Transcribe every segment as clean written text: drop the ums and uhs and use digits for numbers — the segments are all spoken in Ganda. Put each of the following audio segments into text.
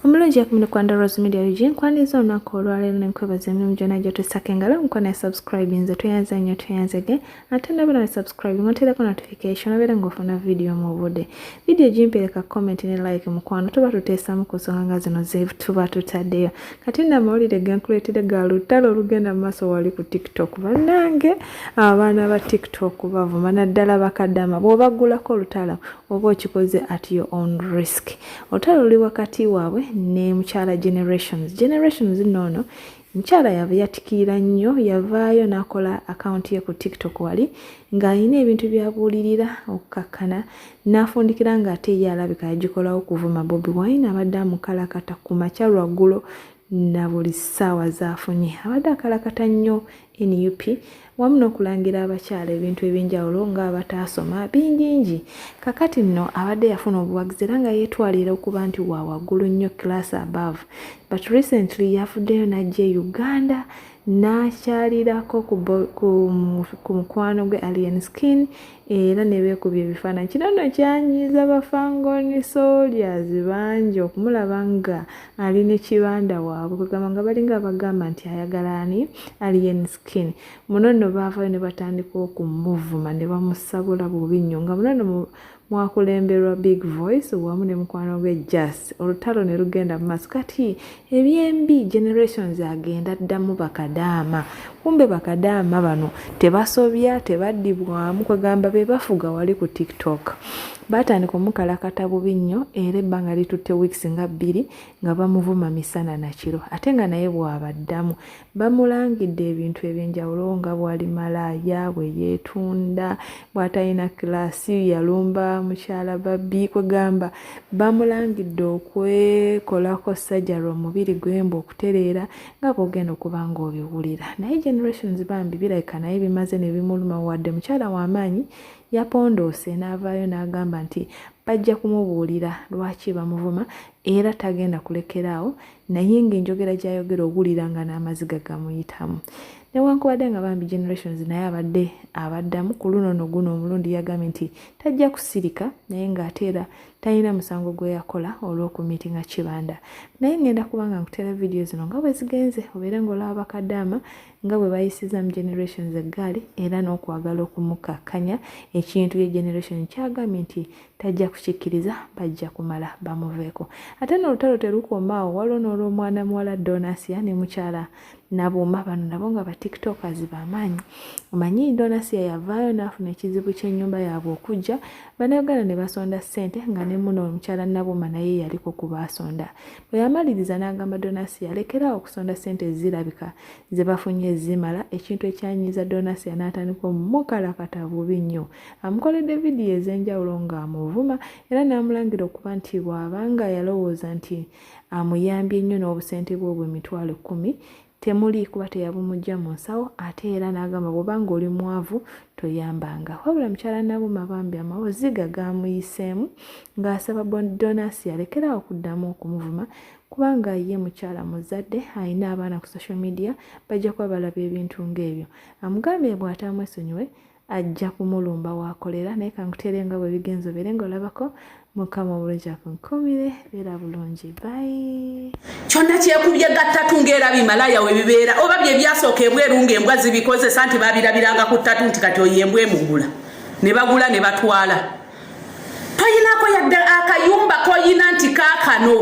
Omulungi yakumire kwanda Rose Media UG nkwaniza olunaku olwaleero nenkwebaza emirimu gyonna gyotusako engalo mukwano ya subscribe nze tweyanza nnyo tweyanzege ate nabona ne subscribe ngotereko notification obeere ng'ofuna vidiyo mu budde. Vidiyo gimpeereka comment ne like mukwano tuba tuteesamu ku nsonga nga zino ze tuba tutaddeyo. Kati nno amawulire genkuleetedde ga lutalo olugenda mu maaso wali ku TikTok. Bannange abaana ba TikTok bavuma naddala bakadama bw'obaggulako olutalo oba okikoze at your own risk. Olutalo luli wakati waabwe ne mukyala Generations. Generations nno ono mukyala yava yatikiira nnyo yavaayo n'akola akawunti ye ku TikTok wali ng'alina ebintu by'abuulirira okukakkana n'afundikira ng'ate ye alabika yagikolawo kuvuma Bobi Wine abadde amukalakata ku makya lwaggulo na buli ssaawa z'afunye. Abadde akalakata nnyo nup wamu n'okulangira abakyala ebintu ebyenjawulo ng'abataasoma bingingi. Kakati nno abadde yafuna obuwagizi era nga yeetwalira okuba nti wa waggulu nnyo class above but recently yavuddeyo n'ajja e Uganda n'akyalirako ku mukwano gwe Alien Skin era ne beekubya ebifaananyi. Kino nno kyanyiiza ba Fangone Soldiers bangi okumulaba nga ali ne kibanda waabwe kwegamba nga balinga abagamba nti ayagala ani Alien Skin. Muno nno baavayo ne batandika okumuvuma ne bamusabula bubi nnyo nga muno nno mwakulemberwa Big Voice wamu ne mukwano gwe Jas olutalo ne lugenda mu maaso. Kati ebyembi Generations agenda addamu bakadaama kumbe bakadaama bano tebasobya tebaddibwamu kwegamba be bafuga wali ku TikTok. Baatandika omukalakata bubi nnyo era ebbanga litutte weeks nga 2 nga bamuvuma misana na kiro ate nga naye bw'abaddamu bamulangidde ebintu ebyenjawulo nga bw'ali malaaya bwe yeetunda bw'atalina kilaasi yalumba mukyala Barbie kwegamba bamulangidde okwekolako sajjala omubiri gwe mbu okutereera nga bw'ogenda okuba ng'obiwulira. Naye Generations bambi birabika naye bimaze ne bimuluma wadde mukyala w'amaanyi yapondoose n'avaayo n'agamba nti bajja kumubuulira lwaki bamuvuma era tagenda kulekeraawo naye ng'enjogera gy'ayogera owulira nga n'amaziga gamuyitamu. Newankubadde nga bambi Generations naye abadde abaddamu ku luno no guno omulundi yagambye nti tajja kusirika naye ng'ate era talina musango gwe yakola olw'okumiitinga Kibanda. Naye ngenda kuba nga nkuteera vidiyo zino nga bwe zigenze obeere ng'olaba bakadaama nga bwe bayisiza mu Generations eggaali era n'okwagala okumukakkanya ekintu ye Generation kyagambye nti tajja kukikkiriza bajja kumala bamuveeko. Ate n'olutalo terukoma awo waliwo n'olw'omwana muwala Donasia ne mukyala Nabuuma bano nabo nga ba tiktokers bamaanyi. Omanyi Donasia yavaayo n'afuna ekizibu ky'ennyumba yaabwe okujja bannayuganda ne basonda ssente nga ne muno omukyala Nabuuma naye yaliko ku baasonda. Bwe yamaliriza n'agamba Donasia lekeraawo okusonda ssente ezirabika ze bafunye zimala ekintu ekyanyiiza Donasia n'atandika omukalakata bubi nnyo. Amukoledde vidiyo ez'enjawulo ng'amuvuma era n'amulangira okuba nti bw'aba nga yalowooza nti amuyambye nnyo n'obusente bwe obwo 100,000 temuli kuba teyabumujja mu nsawo ate era n'agamba bw'oba ng'oli mwavu toyambanga. Wabula mukyala Nabuuma bambi amaziga gaamuyiseemu ng'asaba Donasia alekeraawo okuddamu okumuvuma kubanga ye mukyala muzadde alina abaana ku social media bajja kuba balaba ebintu ng'ebyo. Amugambye bw'ataamwesonyiwe ajja kumulumba waakolera naye kankuteere nga bwe bigenze obeere ng'olabako. Mukama obulungi akunkuumire beera bulungi bye. Kyonna kyekubye gattatu ng'era bimalaya we bibeera oba bye byasooka ebweru ng'embwa zibikozesa nti babirabiranga ku ttatu nti kati oyo embwa emugula ne bagula ne batwala. Toyinako yadde akayumba koyina nti kaakano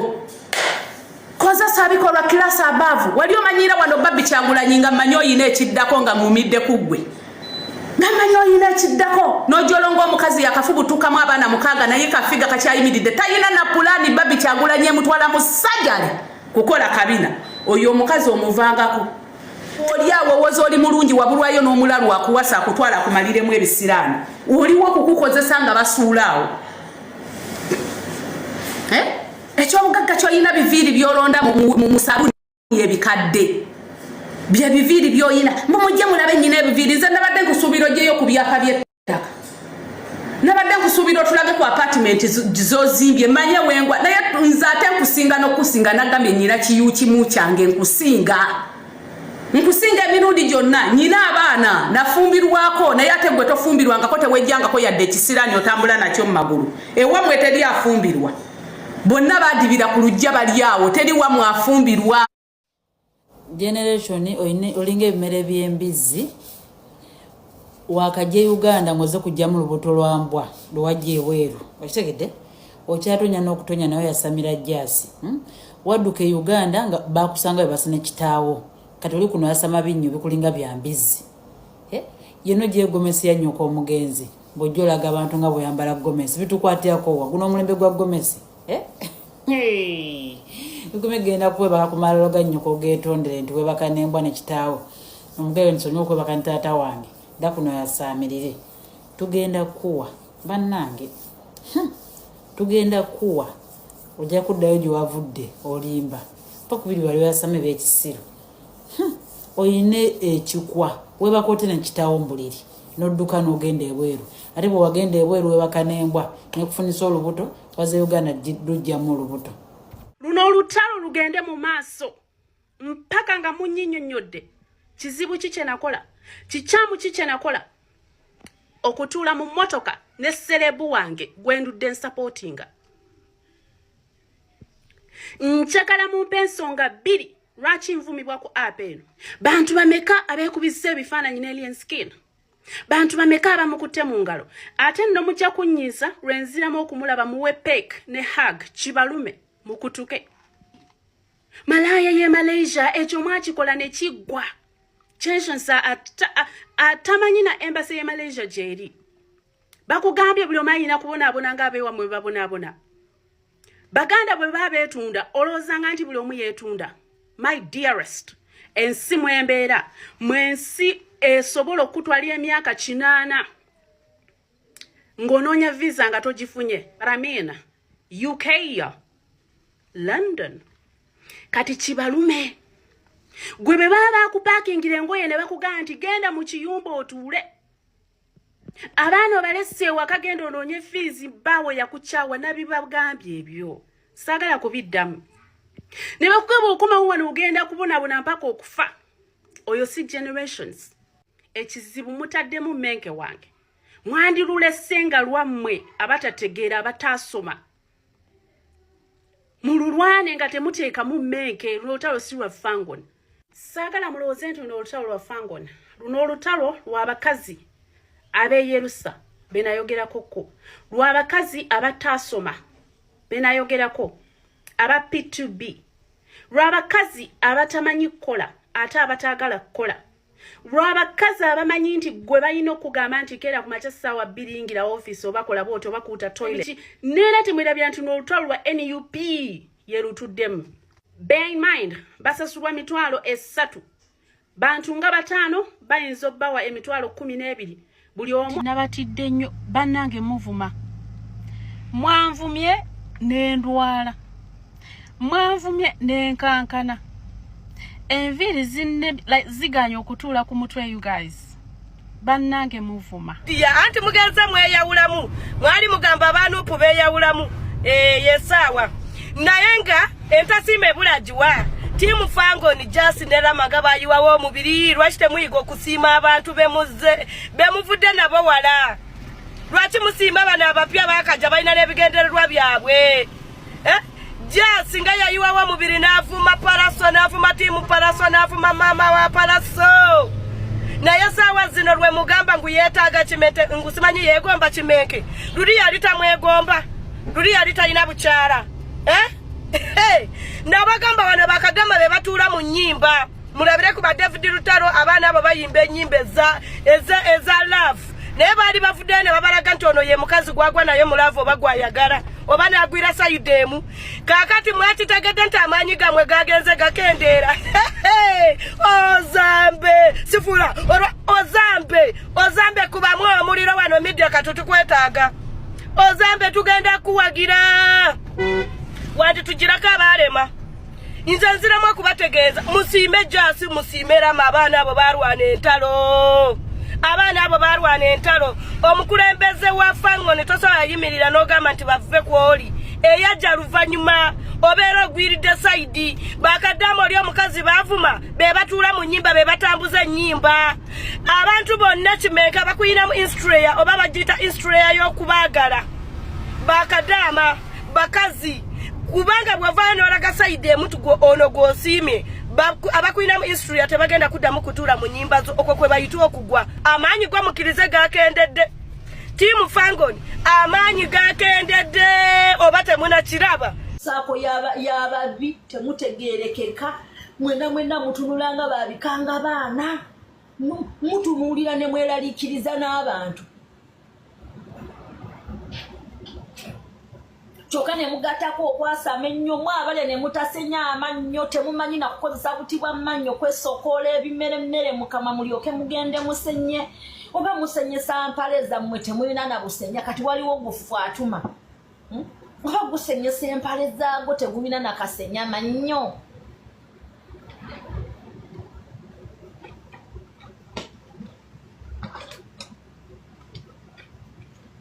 kozesa bikolwa class above. Wali omanyiira wano Barbie Kyagulanyi nga mmanyi oyina ekiddako nga ŋumidde ku ggwe nga mmanyi oyina ekiddako n'ojolonga omukazi yakafubutukamu abaana 6 naye kafiga kakyayimiridde tayina na pulaani. Barbie Kyagulanyi emutwala mu sajale kukola kabina oyo omukazi omuvangako oli awo woza oli mulungi wabulwayo n'omulalu akuwasa akutwala akumaliremu ebisiraani oliwo okukukozesa nga basuula awo. Ekyobugagga kyolina biviiri byolonda mu sabuni ebikadde bye biviiri byoyina mumujje mulabe nyina ebiviiri. Nze nabadde nkusuubira ogyeyo ku byapa by'ettaka, nabadde nkusuubira otulage ku apartment zozimbye manye wengwa naye nze ate nkusinga n'okusinga nagambye nyina kiyu kimu kyange nkusinga nkusinga emirundi gyonna nyina abaana nafumbirwako naye ate gwe tofumbirwangako tewejjangako yadde ekisiraani otambula nakyo mu magulu ewammwe teri afumbirwa. Bonna badibira ku lujja, bali awo, teri wamwe afumbirwa. Generation olinga ebimere by'embizzi. Wakajja e Uganda ng'oze kujjamu lubuto lwa mbwa lwewajja ebweru, okitegedde? Okyatonya n'okutonya, naye oyasamira jasi, Wadduka e Uganda nga bakusanga bwe basina kitaawo. Kati oli kuno yasama binnyo bikulinga bya mbizzi. Yeno gyegomesi yannyuka omugenzi ng'ojja olaga abantu nga bweyambala gomesi. Bitukwatirako wa guno omulembe gwa gomesi? Bigume genda kwebaka ku malalo ga nnyoko, ogetondere nti webaka n'embwa ne kitaawo. Omugere nsonyiwa okwebaka ne taata wange, dda kuno yasaamirire. Tugenda kuwa bannange, Tugenda kuwa, ojja kuddayo gye wavudde. Olimba pa kubiri wali oyasame b'ekisiru. Oyina ekikwa, webaka ote ne kitaawo mu buliri n'odduka n'ogenda ebweru? Ate bwe wagenda ebweru webaka n'embwa nekufunisa olubuto, waze Uganda lujjamu olubuto. Luno olutalo lugende mu maaso mpaka nga munyinyonnyodde kizibu ki kye nakola, kikyamu ki kye nakola okutuula mu mmotoka ne celeb wange gwendudde nsupportinga. Njagala mumpe ensonga bbiri lwaki nvumibwa ku app eno. Bantu bameka abeekubizza ebifaananyi ne Alien Skin? Bantu bameka abamukutte mu ngalo? Ate nno mujja kunnyiza lwenziramu okumulaba. Muwe peck ne hug, kibalume, mukutuke. Malaaya ye Malaysia, ekyo mwakikola ne kiggwa. Kyensonsa atamanyi na embassy ye Malaysia gyeri. Bakugambye buli omu ayina kubonaabona ng'abeewammwe bwe babonaabona. Baganda bwe baba beetunda, olowoozanga nti buli omu yeetunda? My dearest, ensi mwembeera mwensi esobola okutwala emyaka 80 ng'onoonya visa nga togifunye. Ramina UK ya London kati kibalume. Gwe bwe baba bakupaakingira engoye ne bakugamba nti genda mu kiyumba otuule, abaana obalesse ewaka, genda onoonye fees, bbaawe yakukyawa. Nabibagambye ebyo, saagala kubiddamu. Ne bakugamba okomawo wano ogenda kubonabona mpaka okufa. Oyo si generations. Ekizibu mutaddemu menke wange, mwandirulese nga lwammwe abatategeera, abataasoma. Mululwane nga temuteekamu menke. Luno olutalo si lwa Fangon. Saagala mulowooze nti luno olutalo lwa Fangon. Luno olutalo lw'abakazi ab'eyerusa benayogerakoko, lw'abakazi abataasoma benayogerako, aba P2B, lw'abakazi abatamanyi kukola ate abataagala kukola, lw'abakazi abamanyi nti gwe balina okugamba nti keera ku makya ssaawa 2 yingira ofiisi, oba kola bwoti, oba kuuta toilet. Neera temwerabira nti n'olutalo lwa NUP yerutuddemu. Bear in mind, basasulwa 30,000. Bantu nga bataano bayinza obbawa 12,000 buli omu. Nabatidde nnyo bannange, muvuma, mwanvumye n'endwala, mwanvumye n'enkankana, enviiri zinne like, ziganye okutuula ku mutwe. You guys, bannange, muvuma. Ya anti mugenze mweyawulamu. Mwali mugamba abanupu beeyawulamu. Eh, yesaawa naye nga entasiima ebulagiwa. Team Fangoni, Jasi ne Rama nga bayiwawo omubiri, lwaki temuyiga okusiima abantu bemuze bemuvudde nabo wala? Lwaki musiima bano abapya bakaja balina n'ebigendererwa byabwe, eh? Jasi nga yayiwawo omubiri n'avuma Paraso, n'avuma team Paraso, n'avuma maama wa Paraso, naye saawa zino lwe mugamba ngu yeetaaga kimente, ngu simanyi yeegomba kimenke. Luli yali tamwegomba, luli yali talina bukyala, eh? Hey! Nabagamba bano bakadama be batuula mu nnyimba. Mulabire ku ba David Lutalo, abaana abo bayimba ennyimba eza love, naye baali bavuddeyo ne babalaga nti ono ye mukazi gwagwa naye mu love, oba gwayagala oba n'agwira side emu. Kaakati mwakitegedde nti amaanyi gammwe gagenze gakendeera. Ozambe sifula olwa ozambe, ozambe kubamu omuliro wano media kati tukwetaaga. Ozambe, tugenda kuwagira wandi tugirako abaalema. Nze nziramu okubategeeza, musiime Jasi, musiime Rama. Abaana abo balwana entalo, abaana abo balwana entalo. Omukulembeze wa Fangoni tosobola yimirira n'ogamba nti bave kwoli eyajja luvannyuma, obeera ogwiridde side. Bakaddamu oli omukazi baavuma, be batuula mu nnyimba, be batambuza ennyimba. Abantu bonna kimenka bakuyinamu instrea, oba bagiyita instrea y'okubaagala. Bakadaama. Bakazi, kubanga bw'ovaayo n'olaga side emu ono gw'osiimye, abakulinamu history tebagenda kuddamu kutuula mu nnyimba zo. Okwo kwe bayita okugwa. Amaanyi gwamukkirize gakendedde. Team Fangoni, amaanyi gakendedde, oba temunakiraba? Saako y'ababi temutegerekeka. Mwena mwena mutunulanga babikanga baana, mutunuulira ne mweraliikiriza n'abantu, kyokka ne mugattako okwasama ennyo. Mwabale ne mutasenya amannyo, temumanyi na kukozesa buti bwa mannyo kwesokoola ebimeremmere mukama, mulyoke mugende musenye oba musenyesa mpale zammwe, temulina na busenya. Kati waliwo gufu atuma oba gusenyesa empale zaago, tegulina na kasenya mannyo.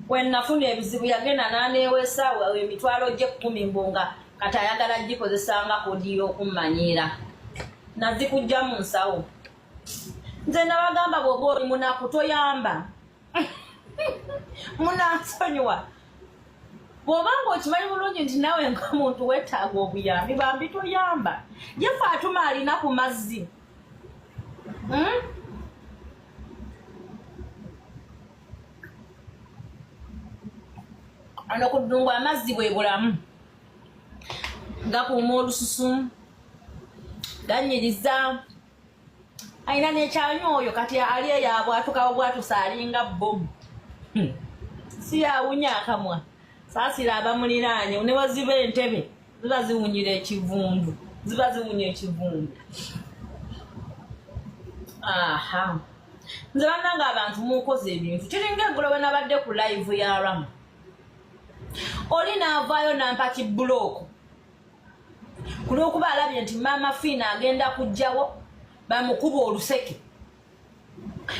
Bwe nafuna ebizibu yagenda n'aneeweesa emitwalo gye 10, mbu nga kati ayagala gikozesa nga kodi y'okummanyiira. Nazikujja mu nsawo. Nze nabagamba, bw'oba oli munaku toyamba. Munansonyiwa, bw'oba ng'okimanyi bulungi nti naawe nga muntu weetaaga obuyambi, bambi toyamba. Ye Faatuma alina ku mazzi, Ano ku ddungu amazzi bwe bulamu, gakuuma olususu, ganyiriza. Alina nekyanywa oyo kati ali eyo abwatukawo bwatusa, alinga bomu. Si yawunya akamwa. Saasira abamuliraanye, ne waziba entebe ziba ziwunyira ekivundu, ziba ziwunya ekivundu. Aha, nze bannange abantu munkoze ebintu kiringa eggulo bwe nabadde ku live ya Rama, oli n'avaayo nampa kibulooku ku lw'okuba alabye nti Maama Fiina agenda kujjawo bamukuba oluseke,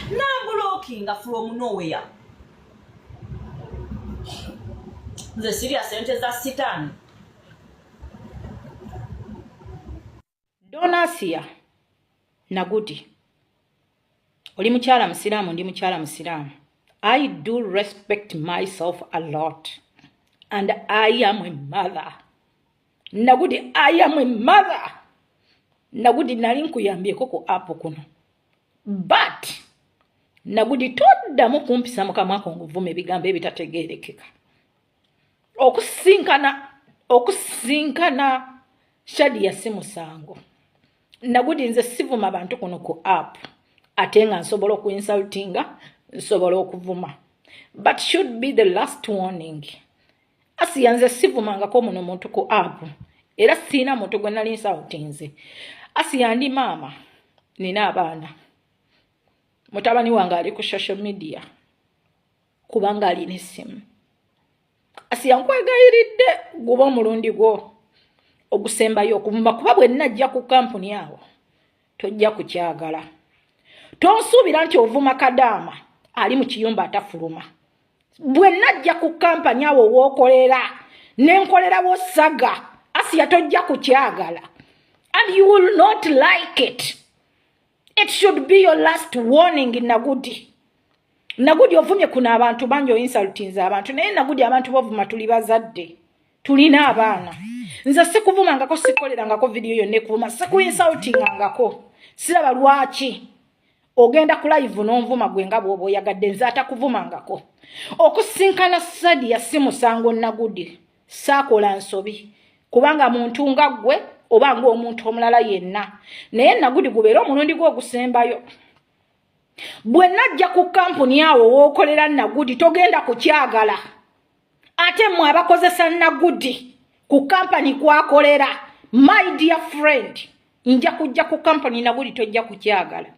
nambulookinga from nowhere. Nze sirya sente za sitaani. Donasia Nagudi, oli mukyala musiraamu, ndi mukyala musiraamu. I do respect myself a lot and I am a mother. Nagudi, I am a mother. Nagudi, nali nkuyambyeko ku app kuno, but Nagudi, toddamu kumpisa mu kamwa ko nguvuma ebigambo ebitategeerekeka. Okusinkana Shadia si musango. Nagudi, nze sivuma bantu kuno ku app, ate nga nsobola okuinsultinga, nsobola okuvuma, but should be the last warning. Asiya, nze sivumangako muno muntu ku app, era siina muntu gwe nali nsultinze. Asiya, ndi maama, nina abaana. Mutabani wange ali ku social media kubanga alina essimu. Asiya, nkwegayiridde, guba omulundi gwo ogusembayo okuvuma, kuba bwe nnajja ku kampuni awo tojja kukyagala. Tonsuubira nti ovuma kadaama ali mu kiyumba atafuluma. Bwe najja ku kampani awo wookolera nenkolerawo saga, Asiya, tojja kukyagala and you will not like it. It should be your last warning. Nagudi, Nagudi, ovumye kuno abantu bangi, oinsultinze abantu, naye Nagudi, abantu bovuma tuli bazadde, tulina abaana. Nze sikuvumangako, sikolerangako vidiyo yonna ekuvuma, sikuinsultingangako. Siraba lwaki ogenda ku live n'onvuma gwe nga bw'oba oyagadde, nze atakuvumangako. Okusinkana Sadia si musango. Nagudi, saakola nsobi kubanga muntu nga ggwe oba ng'omuntu omulala yenna, naye Nagudi, gubeere omulundi gwe ogusembayo. Bwe najja ku kampuni awo wookolera, Nagudi, togenda kukyagala. Ate mmwe abakozesa Nagudi ku kampani kwakolera, my dear friend, nja kujja ku kampani, Nagudi, tojja kukyagala.